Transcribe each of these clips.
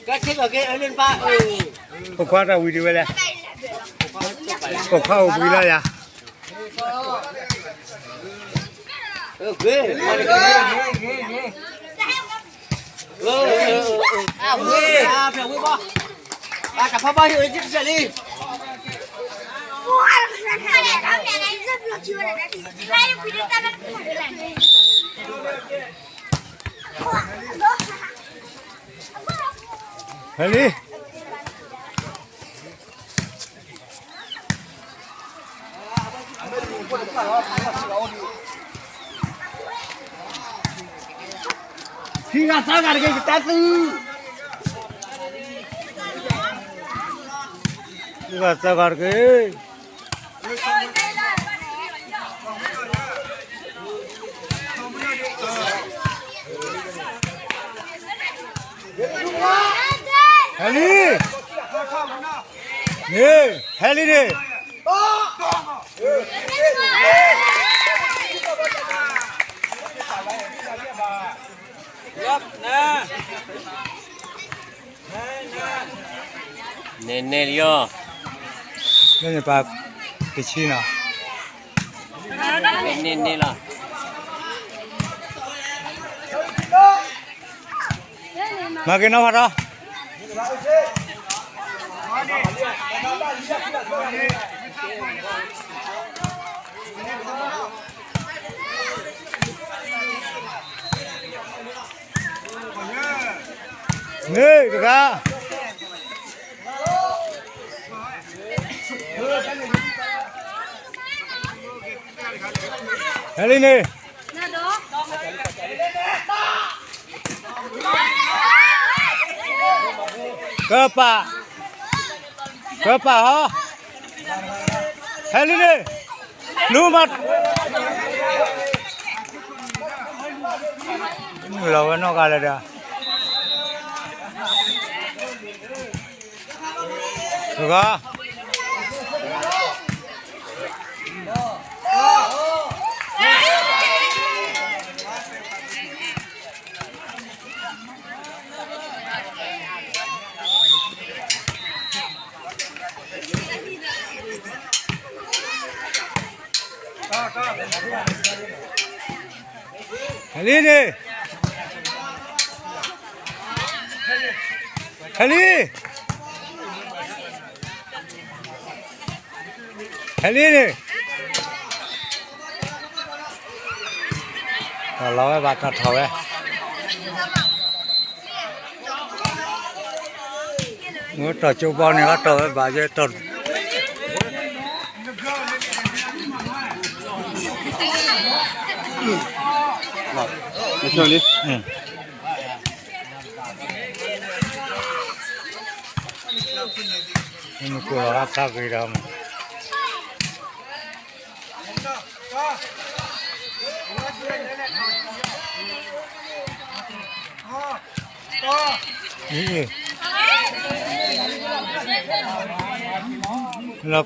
ကဲ ကဲ အလၢနပၢ် ဖိခွါတၢ်ဝံၤဒံးဝဲလဲၣ်, ဖိခွါအိၣ်ဘှံးလီၤယၤ, အဝဲ အဝဲဘၣ် တၢ်ဖီဘၣ်ဟ့ၣ်ဝဲကစၢ်လံ ဟဲလံ, ဟံးဂၤသၢဂၤတက့ၢ် ယတၢ်သု, ဟံးဂၤသၢဂၤတက့ၢ်. ဟဲလံ, န့ၣ် ဟဲလံန့ၣ်, န့ၣ်န့ၣ်လီၤ, လၢန့ၣ်ပာ်ကဆံနီၤ, န့ၣ်န့ၣ်လီၤ, မၤက့ၤနီၤဖးထီ န့ၣ်တဂၤ, ဟဲလံန့ၣ်, ကပာ်, ကပာ်ဟီ, ဟဲလံန့ၣ်, လူမး, မုၢ်လီၤဝဲနီၢ်ဂၤလၢၤဒီး တဂၤ, ဟဲလံန့ၣ်, ဟဲလံ, ဟဲလံန့ၣ်, တၢ်လီၤဝဲဘၣ်တၢ်ထီၣ်ဝဲ, မ့ၢ်တီၢ်ကၠိဘီန့ၣ် လီၤတီၢ်ဝဲဘၣ်ယဲတီၢ် မ့ၢ်ဆိလံ, မ့ၢ်ကိၢ်လီၤလၢသးဂ့ၤဒီးမး, လဲၤ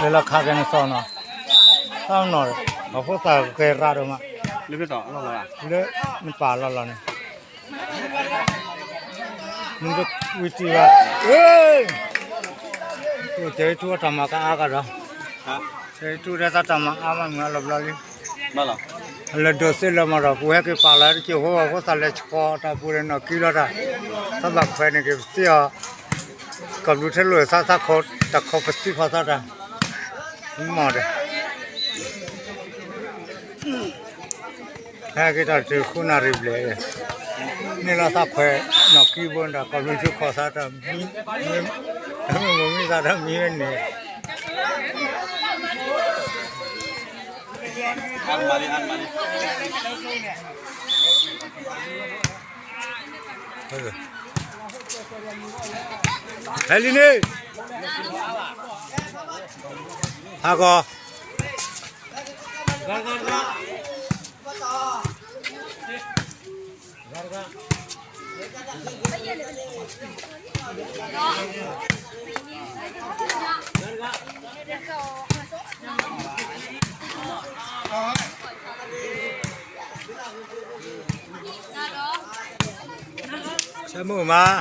လီၤခးက့ၤနစီၢ်နီၤ, တၢ်နီၤ, အဃိသတးကဲရၣ်ဒိၣ်မး, လၢနပာ်လီၤလီၤန့ၣ် မ့ၢ်တဝံၤတံၢ်ဘၣ်, အ့, ကဲထူၣ်အတၢ်မၤကအါကဒီး, ကဲထူၣ်ဒဲးသးတၢ်မၤအါမးမုၢ်အလီၤဘျီလံ, လဲၤဒိးသ့လၢမၤဒီး ပူၤဟဲက့ၤပာ်လီၤဟဲတက့ၢ် အဃိအဃိသးလဲၤဆှီတၢ်ပူၤဒီးနီၢ်ကံလီၤတၢ်, သးဘၣ်ခွဲးန့ၣ်က့ၤပသံအီၤ, ကီၢ်ဘျုးထဲလိာ်သးသးခိး တၢ်ခိးပသံဖီသးတၢ်, မ့ၢ်ဒီး ဟဲက့ၤတၢ်တဃုနၣ်ရံၣ်ဘျဲၣ်, န့ၣ်လီၤသးခွဲးနီၢ်ကံဘိဒီး ကီၢ်ဘျုးဆူခီၣ်သးတၢ်မံ, မ့ၢ်မိၢ်မံသးတၢ်မံဝဲန့ၣ်, ဟဲလံန့ၣ်, ဟးဂီၤ ဆၢမုၢ်မး,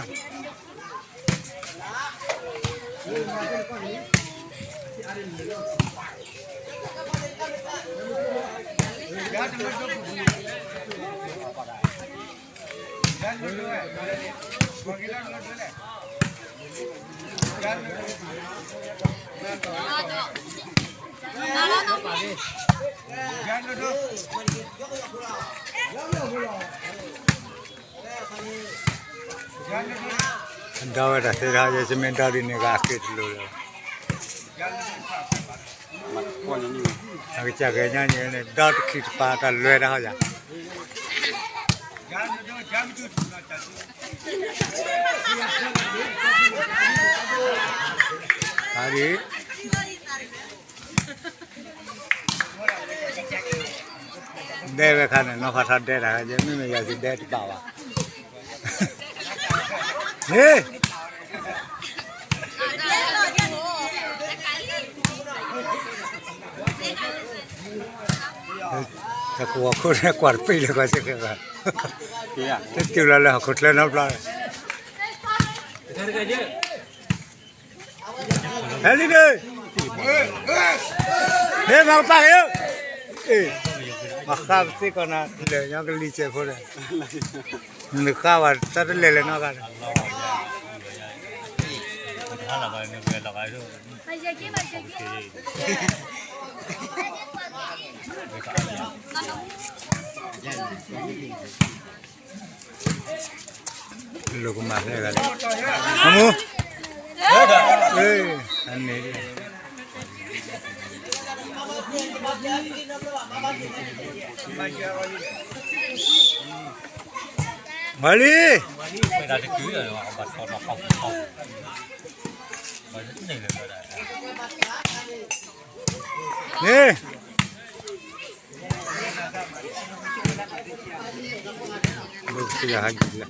ဒီးဝဲဒၣ်သ့ၣ်တဖၣ် ယဆမ့ၢ်ဒီးဒ်န့ၣ်ဂၤအဃ့တလိၤလၢၤ, အကစၢ်ဂဲၤညါန့ၣ် ဒီတခံတပၤတၢ်လွဲတၢ်ဟီယၤ, အါဒ် ဒဲဝဲခါန့ၣ် နီၢ်ဖးထီဒဲတၢ် ယမ့မ့ၢ်ယၤစံးဒဲတဘၣ်ဘၣ်, ဟ့ၣ် တကဝီၤခိၣ်န့ၣ် ကွၢ်တပ့ၢ်လၢကွၢ်စ့ၢ်ကီးဘၣ်, တတုၤလီၤလၢဟီၣ်ခိၣ်ချၢနီတဘျီ ဟဲလံဒၢ, ဟဲမၤကပၢ်က့ၤ, မၤဃါပသ့ကီးနၤ လၢာ်ညီကလံၤစဲးဖိဒီး, နဃါဝဲတၢ်တလဲၤလဲၤနီတဂၤဒီး, လိာ်ကမၤဖဲဂၤလံ, အမူ, အန့ၣ် ဝၤလံ, န့ၣ်, ဘုကစၢ်ယဟးက့ၤလၢ